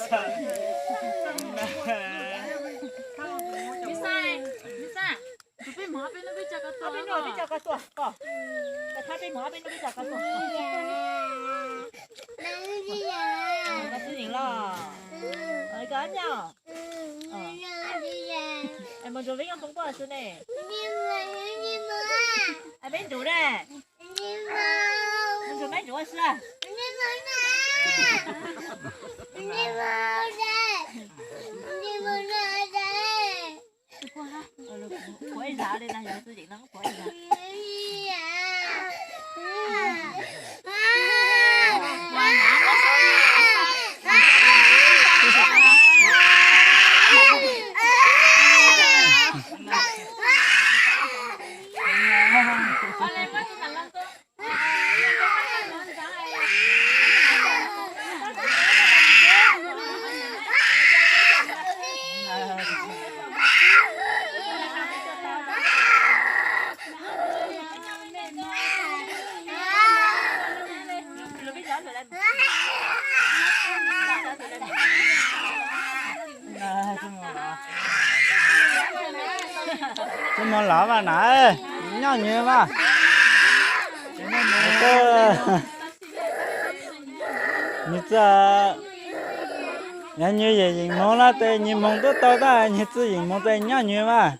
Misa, Misa, peb mus ob peb hnub peb tso koj tuaj, peb hnub peb tso koj tuaj, koj, koj thab peb mus ob peb hnub peb tso koj tuaj. Koj txiv yeem los, koj nyob. Es mus nrug Veb Yooj Tooj poj xwb ne. Es peb nrug ne. Mus nrug peb nrug ua si. Puas ib zag li na, yog txiv yeem no puas ib zag. Tsis mus lawm mas na, nyob nyuag mas. Nws txawm, yog nyuag yeem yeem moog no tes nyuag moog tuaj tau tab, nyuag txiv yeem moog tes nyob nyuag mas.